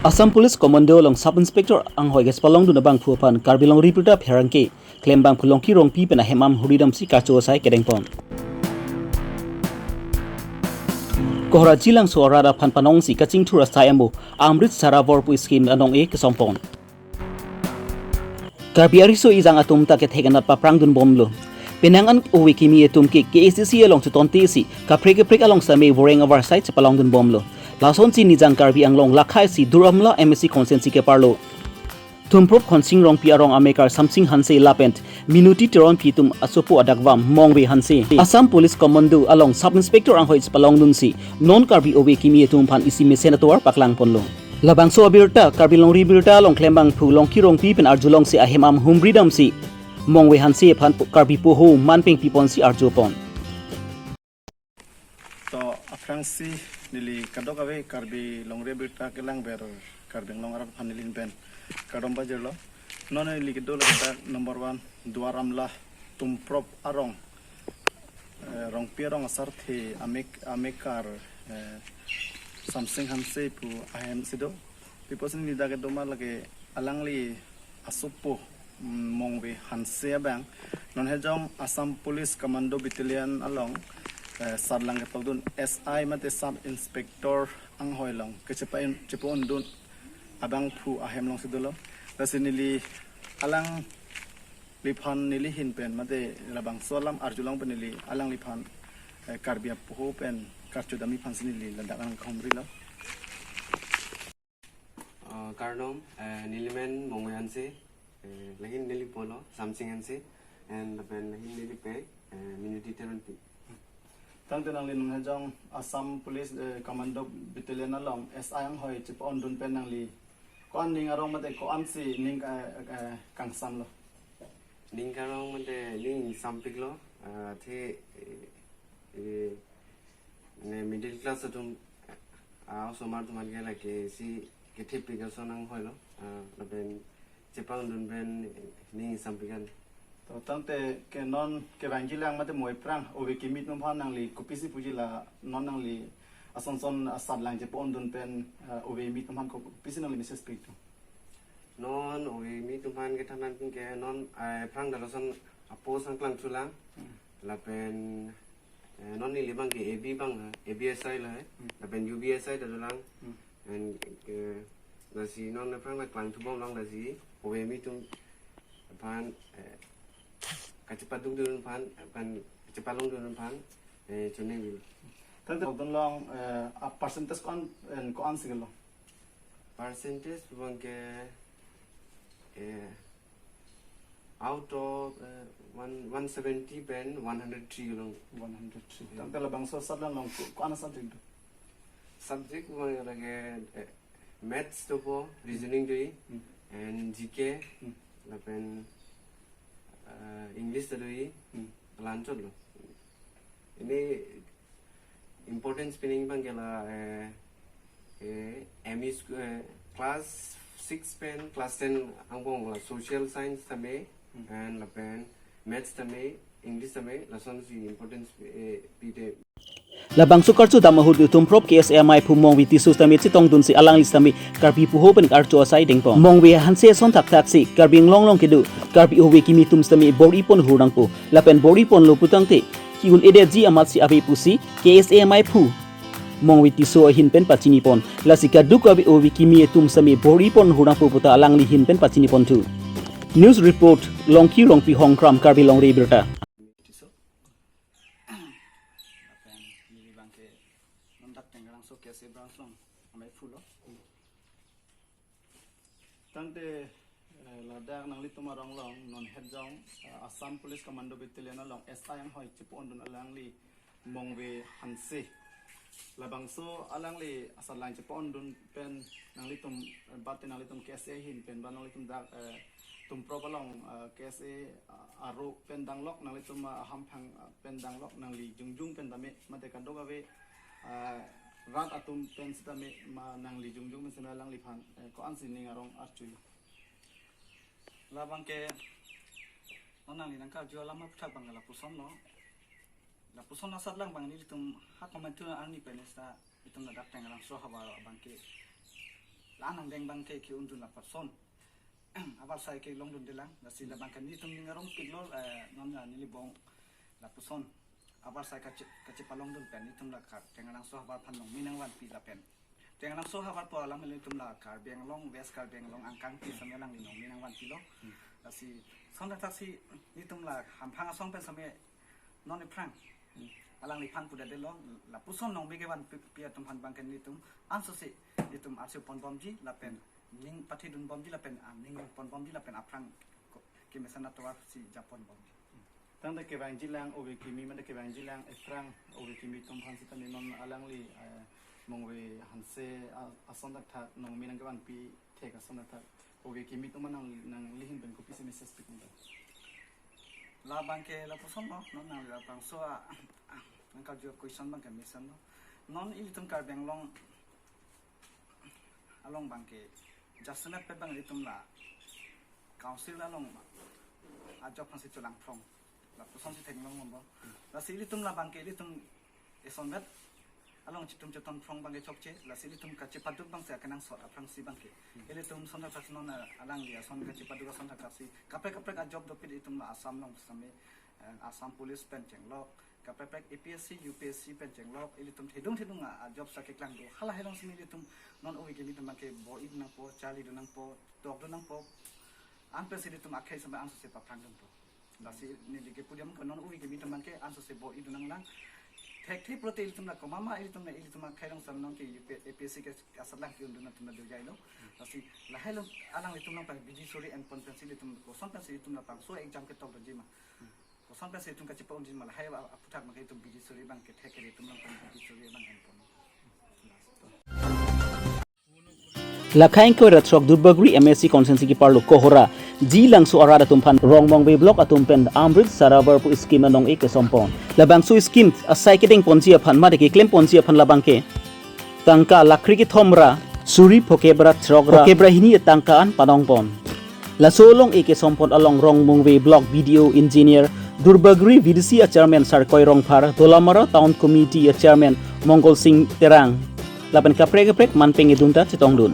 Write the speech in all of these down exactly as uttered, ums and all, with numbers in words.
Assam Police Commando along Sub Inspector anghoi kachepalongdun abangphu aphan Karbi Longri Abirta pherangke klembangphu Longki Rongpi pen ahem amhumri damsi karcho asai kedengpon. Kohora Jilangso arat aphan panongsi kachingthur asai amo Amrit Sarovar pu scheme anong-e kesompon. Karbi ariso ejang atum ta kethek anat paprangdunbomlo. Penang an ove kimi atum ke K A C C along chetontesi kaprek kaprek along sitame voreng avarsai chepalongdunbomlo. Lasonsi nijang Karbi Anglong lakhaisi Duar Amla M A C constituency keparlo Thumprop Khonsing Rongpi arong amekar Samsing Hanse lapen Minuti Teronpi atum asopo adakvam Mongve Hanse, Assam Police Commando along Sub Inspector anghoi chepalongdunsi non Karbi ove kimi atum aphan isi mesen atovar paklangponlo. Labangso abirta Karbi Longri Abirta along klembangphu Longki Rongpi pen arjulongsi ahem amhumri damsi Mongve Hanse aphan Karbi poho man pengpiponsi arjupon. To aphrangsi neli kadokave Karbi Longri Abirta kelangver Karbi Anglong arat aphan neli ahin pen kardom pajirlo. Non neli kedo lake dak number one, Duar Amla, Thumprop arong, eh, Rongpi arong asarthe amek, amekar, eh, Samsing Hanse pu ahem si do. Pi apotsi neli dak kedo ma lake alangli asopo, mm, Mongve Hanse abang non hejong Assam Police Commando Battalion along, eh, sarlang kepalongdun S I mate Sub Inspector anghoi along kachepa-, chepa-undun abangphu ahem alongsi dolo. Lasi neli alangliphan neli ahin pen mate labangso alam arjulong pen neli alangliphan, eh, Karbi apoho pen karcho damji aphansi neli ladak an humrilo. Ah, kardom, eh, neli men Mongve Hanse, eh, lahin neli polo, Samsing Hanse, and lapen lahin neli pei, eh, Minuti Teronpi. Tangte nangli non hejong Assam Police, eh, Commando Battalion along S I anghoi chepa-undun pen nangli ko-an ning arong mate ko-ansi ning, eh, eh, kangsamlo? Ning karong mate ning sampiklo, ah, the, eh, eh, ne middle class atum, ah, osomar atum aphan ke lake si kethepik ason anghoilo, ah, lapen chepa-undun pen ning sampik an. To tangte ke non kevangjilang mate mo ephrang ove kimi atum aphan nangli kopisi puji la non nangli asonson asatlang chepa-undun pen, ah, ove kimi atum aphan kopisi nangli message pi tu? Non ove kimi atum aphan kethan an ke non, ah, ephrang dalason apo sangklang chulang. Hmm. Lapen, eh, non neli abang ke A B abang, eh, A B S I lo, eh. Hmm. Lapen U B S I ta dolang. Hmm. And, eh, lasi non ephrang ta klangthubomlang lasi ove kimi atum aphan, eh, kachepadukdun aphan, aphan kachepalongdun aphan, eh, choningri. Tangte dunlong, eh, a percentage ko-an, eh, ko-ansi kelo? Percentage abang ke, eh, out of, eh, one, one seventy pen one hundred three along. One hundred three. Yeah. Tangte labangso asatlang along ko-, ko-an asubject do? Subject abang lake, eh, maths dopo, reasoning do, Hmm. and G K, Hmm. lapen, eh, English ta do, Hmm. la-anchotlo. Ini importance pining abang ke la, eh, eh, M E school, eh, class six pen class ten angbong la social science tame, Hmm. and lapen maths tame, English tame, lasonsi importance, eh, pide. Labangso karcho dam ahut Thumprop K S A amaiphu Mongve Tisso tame chetongdunsi alangli tame Karbi poho pen karcho asai dengpon. Mongve Hanse ason thakthaksi Karbi Anglong along kedo Karbi ove kimi atum tame bor-ipon hur nangpo. Lapen bor-iponlo putangte ki-un-edetji amatsi ave pusi K S A amaiphu Mongve Tisso ahin pen pachinipon. Lasi kadokave ove kimi atum tame bor-ipon hur nangpo puta alangli ahin pen pachinipon thu. News report, Longki Rongpi Hongkram, Karbi Longri Abirta. Tisso. Lapen neli abang ke non dak Tenggorangso K S A branch along amaiphulo. Tangte, eh, ladak nanglitum arong along non hejong, eh, Assam Police Commando Battalion along S I anghoi chepa-undun alangli Mongve Hanse. Labangso alangli asatlang chepa-undun pen nanglitum, eh, bate nanglitum K S A ahin pen ba nanglitum dak, eh, Thumprop along, eh, K S A, eh, aro pen danglok nanglitum, eh, ahamphang, eh, pen danglok nangli jongjong pen tame mate kadokave, eh, rat atum pen sitame ma nangli jongjong pen sitame alangliphan, eh, ko-ansi ning arong archu? Labang ke non nangli nangkarju alam aphuthak abang ke lapusonlo. Lapuson asatlang abang nelitum ha komantu arni pen sita itum ladak Tenggorangso havar abang ke La-an angdeng abangke ke-undun lapuson avarsai kelongdundelang, lasi labangke nelitum ning arongpiklo, eh, non, eh, neli bong lapuson avarsai kache-, kachepalongdun pen nelitum la Kar-, Tengalangso ahavar aphan nongmi nangvanpi lapen Tengalangso ahavar pu alam nelitum la Karbi Anglong, West Karbi Anglong angkangpi same alangli nongmi nangvanpilo. Hmm. Lasi son thakthak si nelitum la hamphang asong pen same non iphrang. Hmm. Alangliphan pudadelo, lapuson nongmi kevanpi, pi atum aphan abangke nelitum ansose nelitum arsi ponbomji lapen ning pathidunbomji lapen, ah, ning ponbomji lapen aphrang ko-, kemesen atovar si japonbomji. Tangte kevangjilang ove kimi, mate kevangjilang iphrang ove kimi atum aphan sitame non alangli, eh, Mongve Hanse, ah, ason thakthak nongmi nangkevanpi thek ason thakthak ove kimi atum aphan nang, nanglihin pen kopisi message pik nang? Labangke lapuson lo, non nangli labangso a, a, nangkarju question abangke mesenlo. Non ilitum Karbi Anglong along abangke jasemet pet abang ilitum la council along ajok aphansi cholangphrong. Lapusonsi theklong bomlo. Lasi ilitum labangke ilitum isonvet along chitum chiton phrong abangke chokche, lasi ilitum kachepaduk abangsi akenangsot aphrangsi abangke. Ilitum son thakthak non alangli ason kachepaduk ason thakthak si kaprek kaprek a-job dopik ilitum la Assam along same, eh, Assam Police pen chenglok, kaprek kaprek A P S C, U P S C pen chenglok, ilitum thedung thedung a, a-job sa keklang do. Halahei along sitame ilitum non ove kimi atum abangke bor-idun nangpo, charlidun nangpo, tokdun nangpo. Anpensi ilitum akhei same ansose paphrangdunpo. Lasi neli kepu diam ke non ove kimi atum abangke ansose bor-idun nanglang. Thekthe pulote ilitum la komat ma ilitum la ilitum akhei along same non ke U P, A P S C ke asatlang ke-undun atum la dojailo. Lasi lahei along alanglitum along pen bidi suri enpon pensi ilitum koson pensi ilitum labangso exam ketok doji ma. Koson pensi ilitum kachepa-unji ma lahei a-, aphuthak abangke ilitum bidi suri abangke thek ke ilitum along pen bidi suri abang enpon. Lakhai ingkoi ra throk Duarbagori M A C constituency keparlo Kohora Jilangso arat atum aphan Rongmongve block atum pen Amrit Sarovar pu scheme anong-e kesompon. Labangso scheme asai kedengponji aphan mate keklemponji aphan labangke tangka lakh kre kethom ra suri phokep ra throk ra phokep ra hini tangka an panongpon. Laso along-e kesompon along Rongmongve block B D O engineer, Duarbagori V D C a-chairman Sarkoi Rongphar, Dolamara Town Committee a-chairman Mongol Sing Terang lapen kaprek kaprek man pengedun ta chetongdun.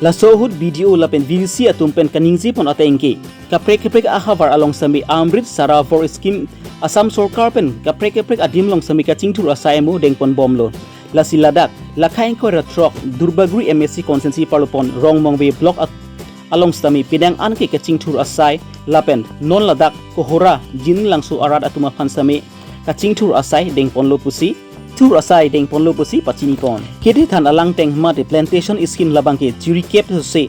Laso ahut B D O lapen V D C atum pen kaningjepon ateng ke kaprek kaprek ahavar along sitame Amrit Sarovar scheme Assam sorkar pen kaprek kaprek adim along sitame kachingthur asai amo dengponbomlo. Lasi ladak lakhai ingkoi ra throk Duarbagori M A C constituency parlopon Rongmongve block at-, along sitame penang an ke kachingthur asai lapen non ladak Kohora Jilangso arat atum aphan sitame kachingthur asai dengponlo pusi, thur asai dengponlo pusi pachinipon. Kedethan alangteng mate plantation scheme labangke chirikep sose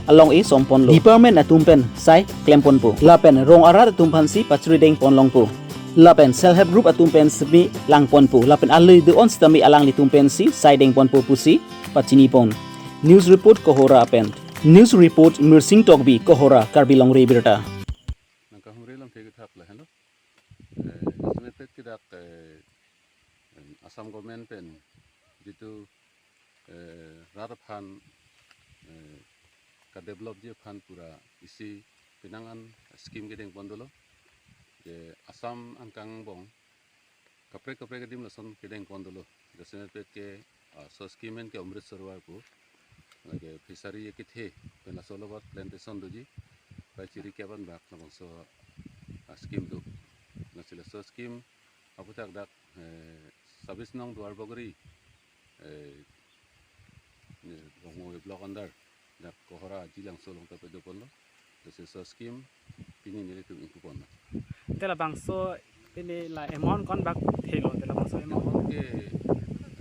along-e somponlo. Department atum pen sai klemponpo. Lapen rong arat atum aphansi pachiri dengponlongpo. Lapen self help group atum pen sitame langponpo. Lapen ale do-an sitame alanglitum pensi sai dengponpo pusi pachinipon. News report Kohora pen. News report Mirsing Tokbi, Kohora, Karbi Longri Abirta. Nangkahumri lam thek thap lahenlo. Eh, jasemet pet ke dak, eh, em, Assam government pen jitu, eh, rat aphan, eh, ka-developji aphan pura isi penang an scheme kedengpon dolo. Je Assam angkang angbong kaprek kaprek adim lason kedengpon dolo. Jasemet pet ke, ah, laso scheme en ke Amrit Sarovar pu. Lake fishery kethe pen laso alobat plantation doji. Pai chirikep an bak labangso, ah, scheme do. Lasi laso scheme aphuthak dak, eh, service nong Duarbagori, eh, ne, Rongmongve block under dak Kohora Jilangso along ta padoponlo. Lasi laso scheme pini nelitum ingpuponlo. Te labangso pini la amount konbak thelo, te labangso amount? Amount ke,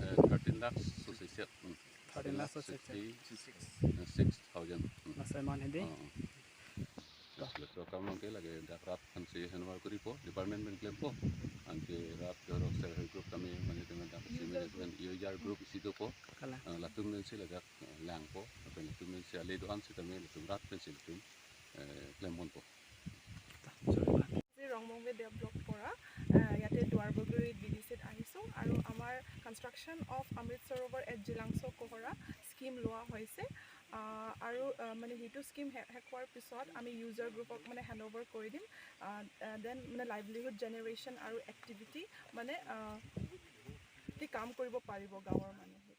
eh, thirteen lakhs sosisek. Hmm. Thirteen lakhs sosisek. Sixty, eh, six thousand. Hmm. Laso amount hedi? Oh. Laso akam abangke lake dak rat aphansi handover koripo, department pen klempo. Anke rat jorok self help group kami mane teman dak si management E O R group isi dopo. Kalang. Eh, latum pensi ladak, eh, langpo, lapen latum pensi ale do-an sitame latum rat pensi latum, eh, klemponpo. আজি ৰংমংবে ডেভেলপ কৰা, আহ, ইয়াতে দুৱাৰবগৰী B D চিত আহিছোঁ আৰু আমাৰ construction of Amrit সৰোবৰ এট জিলাংছ' কোহৰা স্কিম লোৱা হৈছে। আহ, আৰু, আহ, মানে সেইটো স্কিম শে-, শেষ হোৱাৰ পিছত আমি ইউজাৰ গ্ৰুপক মানে হেণ্ড অভাৰ কৰি দিম। আহ, আহ, দেন মানে লাইভলিহুড জেনেৰেশ্যন আৰু এক্টিভিটি মানে, আহ, কি কাম কৰিব পাৰিব গাঁৱৰ মানুহে।